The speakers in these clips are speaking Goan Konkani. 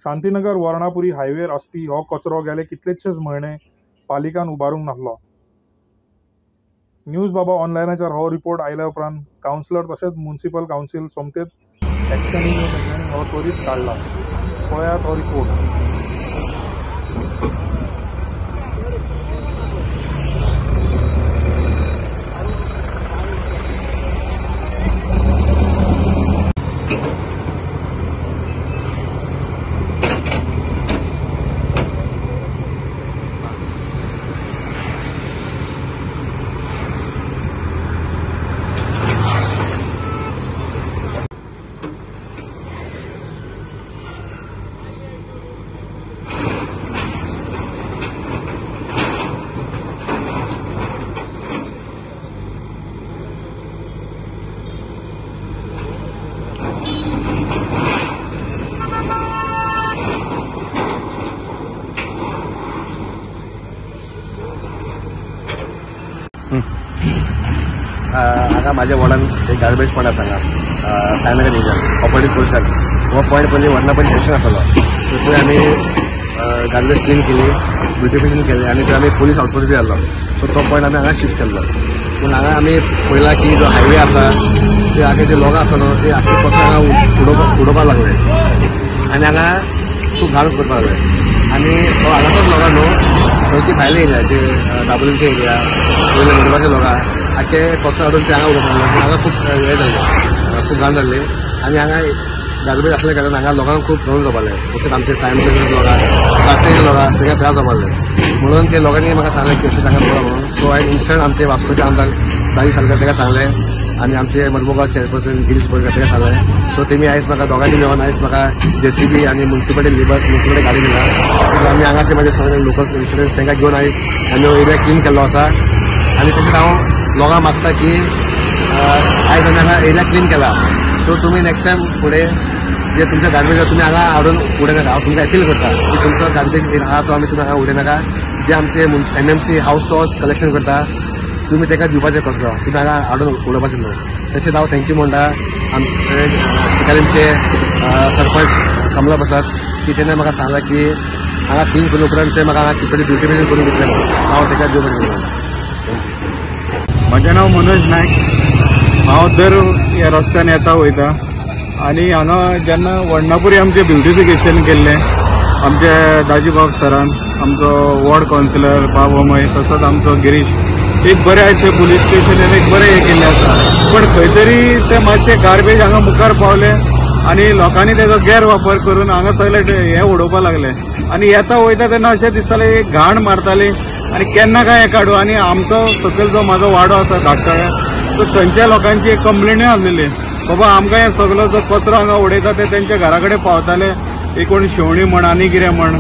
शांतीनगर वर्णापुरी हायवेर आसपी हो कचरो गेले कितलेशेच म्हयने पालिकान उबारूंक नासलो. न्यूज बाबा ऑनलायनाचेर हो रिपोर्ट आयल्या उपरांत कावन्सिलर तशेंच म्युनिसिपल कावन्सील सोमतेच एक्शनीक येवन तेंच्यांनी हो त्वरीत काडला. पळयात हो रिपोर्ट. हांगा म्हाज्या वॉर्डान एक गार्बेज पॉयंट आसा हांगा सायनगर एरिया ऑपोजीट पोस्टान हो पॉयंट पयलीं वर्णापल्ली जंक्शन आसलो. सो थंय आमी गार्बेज क्लीन केली, ब्युटिफिकेशन केलें आनी थंय आमी पोलीस आउटपोस्ट बी हाडलो. सो तो पॉयंट आमी हांगा शिफ्ट केल्लो. पूण हांगा आमी पळयला की जो हायवे आसा ते आगे जे लोक आसा न्हू ते आख्खे कचरो हांगा उडोवपाक लागले आनी हांगा खूब घाण करपाक लागले. आनी हो हांगासर लोकां न्हू थंय भायले एरिया जे दाबोलीमचे एरिया वयले मुरबाचे लोकां आख्खे कचरो हाडून ते हांगा उडोवपाक लागले. हांगा खूब हें जाल्लें, खूब घाण जाल्ली आनी हांगा गार्बेज आसल्या कारणान हांगा लोकांक खूब प्रॉब्लम जावपाक लागले. तशेंच आमचे सायन्स लोकां रात्रीचे लोकां तांकां त्रास जावपाक लागले. म्हणून ते लोकांनी म्हाका सांगलें की अशें तांकां दवरा म्हणून. सो हांवें इन्स्टंट आमचे वास्कोचे आमदार दाजी सालकार ताका सांगलें आनी आमचे मजमोगांव चेअरपर्सन गिरीश बोरकर ताका सांगलें. सो तेमी आयज म्हाका दोगांनी मेळोन आयज म्हाका जेसीबी आनी म्युनिसिपालिटी लेबर्स म्युनिसिपालिटी गाडी दिला. सो आमी हांगासर म्हाजे सगळे लोकल इन्शुरन्स तांकां घेवन आयज आमी हो एरिया क्लीन केल्लो आसा. आनी तशेंच हांव लोकांक मागता की आयज आमी हांगा एरिया क्लीन केला, सो तुमी नेक्स्ट टायम फुडें जे तुमच्या गार्बेज तुमी हांगा हाडून उडयनाका. हांव तुमकां अपील करता की तुमचो गार्बेज आहा तो आमी तुमी हांगा उडयनाका. जे आमचे MMC house to house collection करता तुमी ताका दिवपाचें कचरो, तुमी हांगा हाडून उडोवपाचें न्हू. तशेंच हांव thank you म्हणटा आमचे चिकालीमचे सरपंच कमला प्रसाद की तेणें म्हाका सांगलां की हांगा क्लीन करून उपरांत ते म्हाका हांगा कितें ब्युटिफिकेशन करून दितले म्हणून. सो हांव ताका देव बरें करूं. म्हजें नांव मनोज नायक. हांव दर ह्या रस्त्यान येता वयता आनी हांगा जेन्ना वर्णापुरी आमचें ब्युटिफिकेशन केल्लें आमचे दाजीबाब सरान, आमचो वॉर्ड कावन्सिलर बाब अमय तसोच आमचो गिरीश, एक बरें अशें पुलीस स्टेशन एक बरें हें केल्लें आसा. पूण खंय तरी ते मातशें गार्बेज हांगा मुखार पावले आनी लोकांनी तेजो गैरवापर करून हांगा सगळे हें उडोवपाक लागले आनी येता वयता तेन्ना अशें दिसतालें एक घाण मारताली आनी केन्ना काय हें काडूं. आनी आमचो सकयल जो म्हाजो वाडो आसा धाकटळ्या, सो थंयच्या लोकांची एक कंप्लेनूय आसलेली, बाबा आमकां हें सगलो जो कचरो हांगा उडयता ते तेंच्या घरा कडेन पावताले, एक कोण शेवणी म्हण आनी कितें म्हण.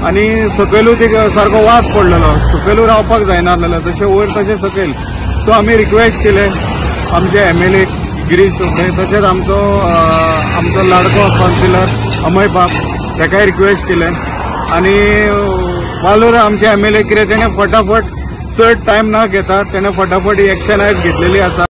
आनी सकयलूय ते सारको वास पडलेलो, सकयलूय रावपाक जायना आसलेलो, जशें वयर तशें सकयल. सो आमी रिक्वेस्ट केले आमचे MLA Girish Chopde तशेंच आमचो आमचो लाडको कावन्सिलर अमय बाब ताकाय रिक्वेस्ट केलें. आनी वालोर आमचे MLA कितें तेणें फटाफट चड टायम ना घेता तेणें फटाफट ही एक्शन आयज घेतलेली आसा.